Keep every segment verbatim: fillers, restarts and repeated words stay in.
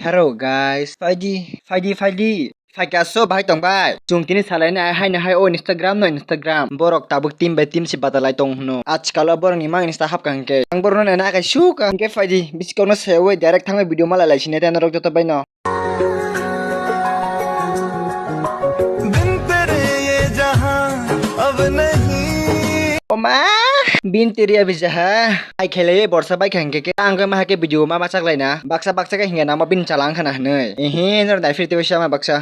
Hello guys, phaidi, phaidi, phaidi. Phaikha so bahai tong bai. Chwng tini salainai haino hai o Instagram no Instagram. Borok tabuk team bai team se badalai tong hwno. Ajkal o borok ni mang Insta hapkha hwnkhe. Ang borok no naina kai sukha hwnkhe phaidi. Bisikok no se oi direct thangwi video malai lai sini tei norok joto bai no. Oma, bin tiri abi jaha. Ai khelai borsa bai khang ke, ang khe ma ke video ma ma chaklai na. Baksa baksa khe hinga namo bin chalang khana hwnwi. Ehe, nor dai phirti bai sama baksa.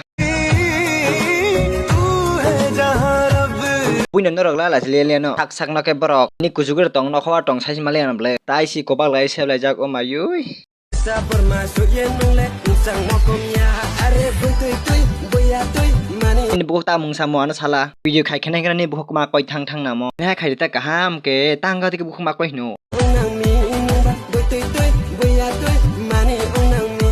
Buino norok la la le le no. Thak sak no khe borok. Ni kuchugo tong no khowa tong sai ma le ano ble. Tai si kobak lai se lai jak o mayui. Sa borma suye nungle, nsang mokom ya, are bui tui tui, buya tui, mani. Ini buku ta mung samo ano sala. Video khai khene khene ni buku ma koi thang thang namo. Ne khai ta kaham ke, tang ga dik buku ma koi hino. Unang mi, nungba, bui tui tui, buya tui, mani, unang mi.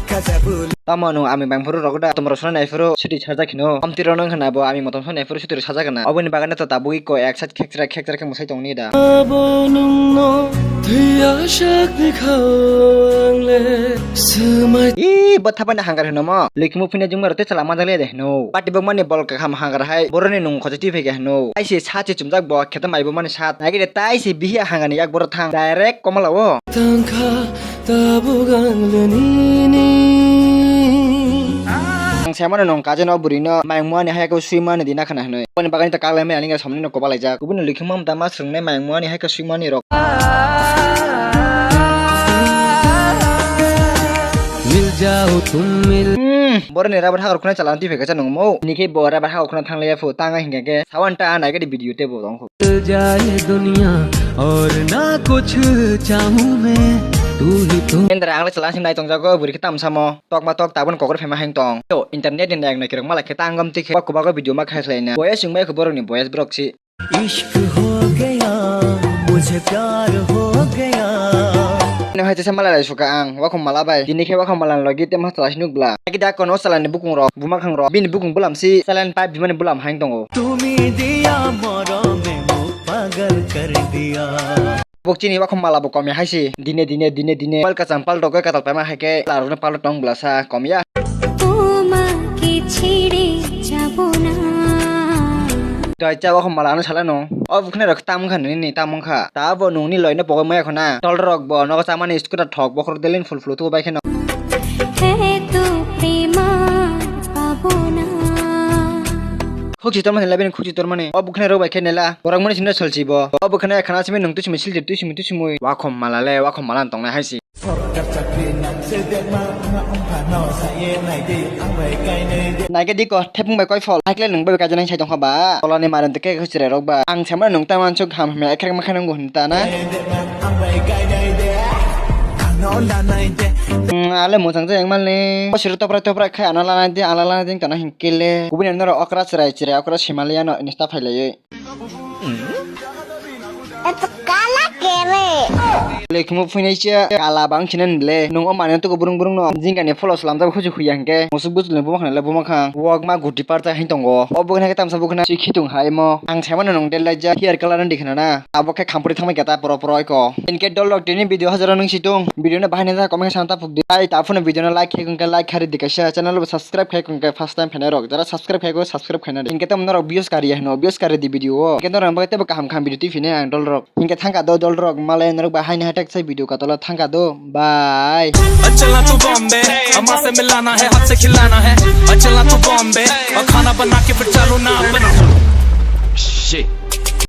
Kaja bul. Tamo no ami bang phuru rok da, tomro sona nai phuru, suti charjak hino. Amtiro nang khana bo, ami motom sona nai phuru, suti rok sajak na. Oboni bagane to tabuk iko ek sat khekchra khekchra khe mwsai tongni da. Abo nungno thwiya sakni khao ang le swmai. Ih, bo thapani hangar hwno mo. Likhimu phina jungma rok tei chala manjak le de hwno. Pati bokmani bol kaham hangar hai. Boroni nung khochai twi phaikha hwno. Tai se sat se chumjak bo, khete mai bo mani sat. Nai gede tai se bihiya hangar ni yak boro thang. Direct komala o. Tangkha tabuk ang le nini. Ang samano nung kaje no bwrwi no mayung muani hai ko sui mani dina khana hwnwi. Boni bagani ta kaglai mai ani ga somni no koba laijak. Kubuni likhi mam ta ma swngnai mayung muani hai ko sui mani rok. Mil jao tum mil. Hmm, boroni rabar hakor khuna chala twi phai kacha nung mo. Nini khe bo rabar hakor khuna thang laiya phu tanga hinga khe sawan ta nai gadi video te bo tong phu. Jaye duniya aur na kuch chahun main, tu hi tu. Kendra ang le chala sim nai tong jago bwrwi khe tam samo. Tok ma tok tabun kokor phema hang tong. Yo, internet ni nang nai kirok mala khe tangom tik khe kubago video ma khai khlai na. Boyes wng bai khe borok ni boyes borok si. Ishq ho gaya, mujhe pyar ho gaya. No hai tesa mala lai suka ang, wakhom mala bai. Tini khe wakhom mala logi te ma chala sinuk bla. Aki da kono chala ni bukung rok, buma khang rok. Bini bukung bulam si, chala ni pipe bimani bulam hang tongo. Tumi diya morom mein pagal kar diya. Bok chini wakhom mala bo komya hai se. Dine, dine, dine, dine. Pal kacham, pal rok katal paima hai khe, larok no pal tong bwlasa komya. Toma ki chhiri jabo na. Doi cha wakhom mala ano sala no. O bukhnai rok tam wngkha nini, tam wngkha. Ta bo nungni loi no pogoi maya khona. Tol rok bo nogo chamani scooter thok bokhorok delin phul phul tu bai kheno. He tu prema pabo na. Khuk chitor mani laibini khuk chitor mani. O bukhnai rok bai khe nela. Borok mani sino salchi bo. O bukhnai khana simi nung tu simi sildir tu simi tu simi. Wakhom mala le, wakhom mala tong nai hai si. Sorkar chakri nang se dek ma, ma ong pha no sa ye nai de, ang bai kai nai de. Nai ke diko, thepung bai koi phol. Hakle nung bai kai janai sai tong kha ba. Tola ni maren te ke khusre rok ba. Ang sama nung ta man chuk ham ham ya, ekrek ma kha nung gun ta na. Nai de ma, ang bai kai nai de. Ang no la nai de. Hmm, ale mo chang jeng mal ni. O sir topra topra khai ano la nai de, ala la nai de, kana hin kele. Kubuni noro okra chrai chrai, okra Himalaya no insta phai lai. Eto kala kere. Lekhumu phuinai sia kala bang khinan le. Nung o mane tuku burung burung no. Jingkani pholos lamjak huju huya hingke. Musuk bujul ni bumakhan le bumakhang. Wok ma guti parta hin tongo. O bukhna ke tamsa bukhna si khitung hai mo. Ang saimano nung del laija. Hair color ni dikhna na. Abo khe khampuri thangbai keta poro poro iko. Inke dol rok tini video hajaro nung situng. Video no bahai na comment sana ta phuk di. Ai ta phone video no like khai kung ke like khari di kaisa. Channel bo subscribe khai kung ke first time phainai rok. Jara subscribe khai ko subscribe khaina di. Inke tam norok views kari ya hino. Views kari di video o. Inke norok bagwi tebo kaham kaham video twi phine ang dol rok. Hinkhe thangka do dol rok, malai norok bai haini hai teksai video katolo thangka do. Bye. Achala tu Bombay, amma se milana hai, haath se khilana hai. Achala tu Bombay, aur khana bana ke phir chalu na apna.